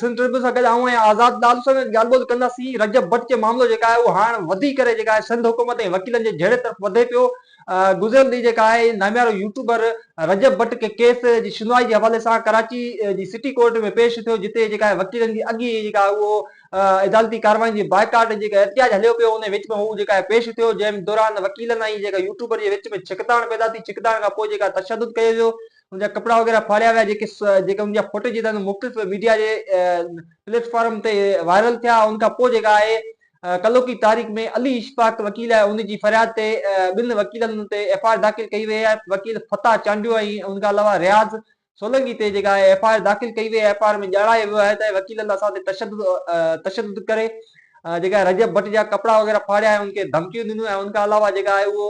Sindh Tribune سان گڏ آئون آهيان آزاد لال حسين اڄ ڳالهه ٻولهه ڪنداسين رجب بٽ جي معاملو جيڪا آهي اهو هاڻ وڌي ڪري جيڪا آهي سنڌ حڪومت ۽ وڪيلن جي جهيڙي طرف وڌي پيو گذريل ڏينهن جيڪا آهي ناميارو يوٽيوبر رجب بٽ کي ڪيس جي شنوائي جي حوالي سان ڪراچي جي سٽي ڪورٽ ۾ پيش ٿيو جتي جيڪا آهي وڪيلن جي اڳي جيڪا اهو عدالتي ڪارروائين جي بائيڪاٽ جيڪا احتجاج هليو پيو ان وچ ۾ هو جيڪا آهي پيش ٿيو جنهن دوران وڪيلن ۽ جيڪا يوٽيوبر جي وچ ۾ ڇڪتاڻ پيدا ٿي ڇڪتاڻ کان پوء جيڪا تشدد ڪيو ويو ان جا ڪپڙا وغيره ڦاڙيا ويا جيڪي جيڪي ان جا فوٽيج آهن مختلف ميڊيا جي پليٽ فارم تي وائرل ٿيا ان کان پوء جيڪا آهي ڪلوڪي تاريخ ۾ علي اشفاق وڪيل آهي ان جي فرياد تي ٻن وڪيلن تي ايف I R داخل ڪئي وئي آهي وڪيل فتاح چانڊيو ۽ ان کان علاوه رياض سولنگي تي جيڪا آهي ايف I R داخل ڪئي وئي ايف I R ۾ ڄاڻايو ويو آهي ته وڪيلن اسان تي تشدد تشدد ڪري جيڪا رجب بٽ جا ڪپڙا وغيره ڦاڙيا ۽ ان کي ڌمڪيون ڏنيون ۽ ان کان علاوه جيڪا آهي اهو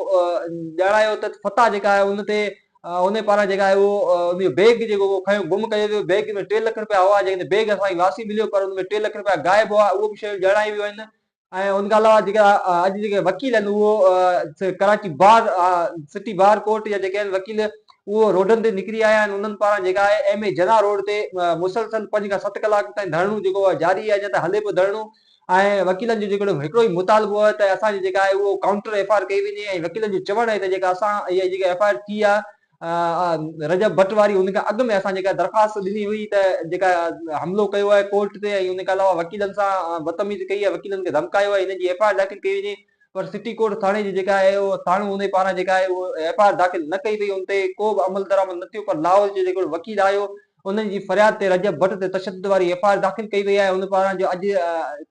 ڄاڻايو ته فتاح جيڪا آهي ان تي ان پاران جيڪا آهي اهو ان جو بيگ جيڪو هو کنيو گم ڪيو ويو بيگ ۾ ٽي لک رپيا هئا جيڪڏهن بيگ اسان کي واسي مليو پر ان ۾ ٽي لک رپيا غائب هئا اهو به شيون ڄاڻايون ويون آهن ۽ ان کان علاوه جيڪا اڄ جيڪي وڪيل آهن اهو Karachi bar city bar court جا جيڪي آهن وڪيل اهو روڊن تي نڪري آيا آهن انهن پاران جيڪا آهي ايم اي جناح روڊ تي مسلسل پنج کان ست ڪلاڪ تائين ڌرڻو جيڪو آهي جاري آهي اڃا تائين هلي پيو ڌرڻو ۽ وڪيلن جو جيڪڏهن هڪڙو ئي مطالبو آهي ته اسان جي جيڪا آهي اهو ڪائونٽر ايف I R ڪئي وڃي ۽ وڪيلن جو چوڻ آهي ته جيڪا اسان اها جيڪا ايف I R ٿي آهي رجب بٽ واري ان کان اڳ ۾ اسان جيڪا درخواست ڏني هئي ته جيڪا حملو ڪيو آهي ڪورٽ تي ۽ ان کان علاوه وڪيلن سان بدتميزي ڪئي آهي وڪيلن کي ڌمڪايو آهي ان جي ايف I R داخل ڪئي وڃي پر سٽي ڪورٽ ٿاڻي جي جيڪا آهي اهو ٿاڻو ان پاران جيڪا آهي اهو ايف I R داخل نه ڪئي وئي ان تي ڪو به عمل درآمد نه ٿيو پر لاهور جو جيڪو وڪيل آيو انهن جي فرياد تي رجب بٽ تي تشدد واري ايف I R داخل ڪئي وئي آهي ان پاران جو اڄ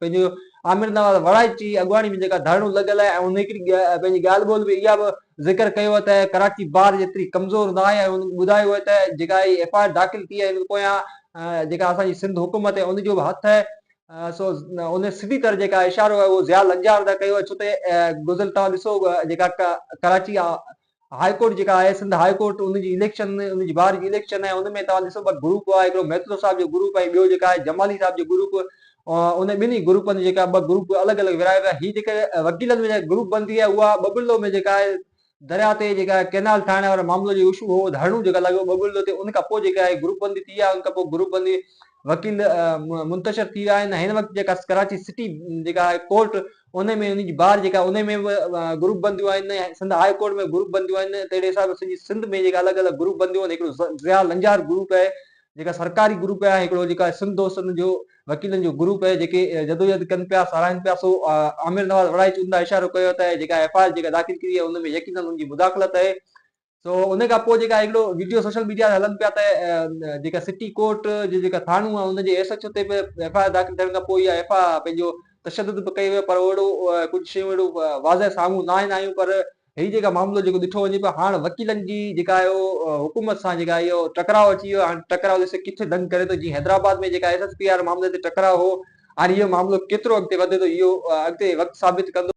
پنهنجو عامر نواز وڙائچ جي اڳواڻي ۾ جيڪا ڌرڻو لڳل آهي ۽ ان هڪڙي پنهنجي ڳالهه ٻولهه ۾ اها به ذڪر ڪيو آهي ته ڪراچي بار جيتري ڪمزور نه آهي ۽ ان ٻڌايو آهي ته جيڪا هي ايف I R داخل ٿي آهي ان پويان جيڪا اسان جي سنڌ حڪومت آهي ان جو به هٿ آهي سو ان سڌي طرح جيڪا اشارو آهي اهو ضياء لنجار ڏانهن ڪيو آهي ڇو ته گذريل توهان ڏسو جيڪا ڪراچي هاء ڪورٽ جيڪا آهي سنڌ هاء ڪورٽ ان جي اليڪشن ان جي بار جي اليڪشن آهي ان ۾ توهان ڏسو ٻه گروپ آهي هڪڙو مهتلو صاحب جو گروپ ۽ ٻيو جيڪا آهي جمالي صاحب جو گروپ ان ٻنهي گروپن جيڪا ٻه گروپ الڳ الڳ ورهايا ويا هي جيڪي وڪيلن ۾ جيڪا گروپ بندي آهي اها ٻٻرلو ۾ جيڪا آهي درياء تي جيڪا ڪينال ٺاهڻ وارو معاملو جو اشو هو ڌرڻو جيڪا لڳو ٻٻرلو تي ان کان پوء جيڪا آهي گروپ بندي ٿي آهي ان کان پوء گروپ بندي وڪيل منتشر ٿي ويا آهن هن وقت جيڪا ڪراچي سٽي جيڪا آهي ڪورٽ ان ۾ ان جي بار جيڪا ان ۾ به گروپ بنديون آهن سنڌ هاء ڪورٽ ۾ گروپ بنديون آهن تهڙي حساب سان سڄي سنڌ ۾ جيڪا الڳ الڳ گروپ بنديون آهن هڪڙو ضياء لنجار گروپ آهي جيڪا سرڪاري گروپ آهي هڪڙو جيڪا سنڌ دوستن جو وڪيلن جو گروپ آهي جيڪي جدوجهد ڪن پيا ساراهين پيا سو عامر نواز وڙائچ ان ڏانهن اشارو ڪيو ته جيڪا ايف I R جيڪا داخل ڪئي آهي ان ۾ يقينن ان جي مداخلت آهي سو ان کان پوء جيڪا هڪڙو وڊيو سوشل ميڊيا تي هلن پيا ته جيڪا سٽي ڪورٽ جي جيڪا ٿاڻو آهي ان جي ايس ايڇ او تي به ايف I R داخل ٿيڻ کان پوء اها ايف I R پنهنجو تشدد به ڪيو ويو پر اهڙو ڪجهه شيون اهڙو واضح سامهون نه آهن آيون پر هي جيڪا معاملو جيڪو ڏٺو وڃي پيو هاڻ وڪيلن جي جيڪا اهو حڪومت سان جيڪا اهو ٽڪراء اچي ويو هاڻ ٽڪراء ڏسي ڪٿي دنگ ڪري ٿو جيئن حيدرآباد ۾ جيڪا ايس ايس پي واري معاملي تي ٽڪراء هو هاڻي اهو معاملو ڪيترو اڳتي وڌي ٿو اهو اڳتي وقت ثابت ڪندو.